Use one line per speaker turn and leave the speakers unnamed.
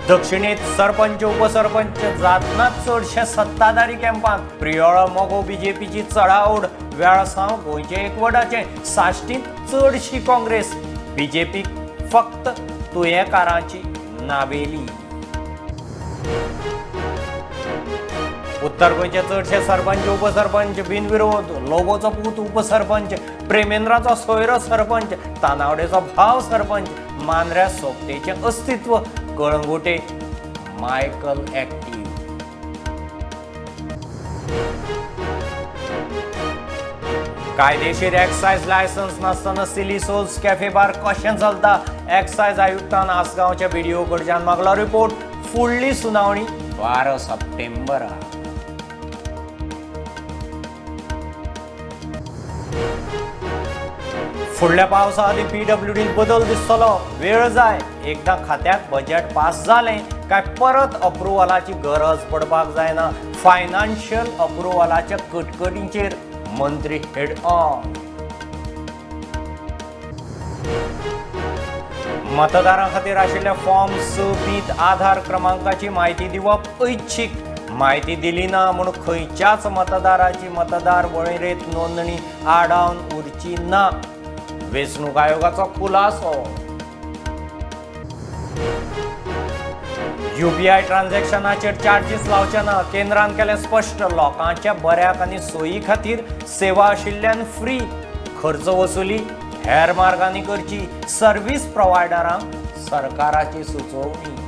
दक्षिणेत सरपंच उपसरपंच जातना चडशे सत्ताधारी कॅम्पांत. प्रियोळा मगो बीजेपीची चढाओढ. वेळसांव गोंयचे एकवटाचें. साश्टींत चडशी काँग्रेस, बीजेपीक फक्त तुयेंकारांची नावेली. उत्तर गोंयचे चडशे सरपंच उपसरपंच बिनविरोध. लोबोचो पूत उपसरपंच, प्रेमेंद्राचो सोयरो सरपंच, तानावडेचो भाव सरपंच. मांद्र्या सोपटेचें अस्तित्व. Calangute Michael active. कायदेशीर एक्सायज लायसन्स नासतना सिली सोल्स कॅफे बार कशें चलता? एक्सायज आयुक्तान आसगांवच्या बीडीओ कडच्यान मागलो रिपोर्ट. फुडली सुनावणी 12 सप्टेंबराक. फुडल्या पावसा आदीं पीडब्ल्यूडीत बदल दिसतलो. वेळ जाय. एकदां खात्याक बजेट पास जालें काय परत अप्रुव्हलाची गरज पडपाक जायना. फायनान्शियल अप्रुव्हलाच्या कटकटींचेर मंत्री हेड ऑन. मतदारां खातीर आशिल्ल्या फॉर्म 6 बीत आधार क्रमांकाची म्हायती दिवप ऐच्छिक. म्हायती दिली ना म्हूण खंयच्याच मतदाराची मतदार वळेरेंत नोंदणी आडावन उरची ना. वेंचणूक आयोगाचो खुलासो. युपीआय ट्रान्झॅक्शनाचेर चार्जीस लावचे ना. केंद्रान केलें स्पश्ट. लोकांच्या बऱ्याक आनी सोयी खातीर सेवा आशिल्ल्यान फ्री. खर्च वसुली हेर मार्गांनी करची. सर्व्हिस प्रोवायडरांक सरकाराची सुचोवणी.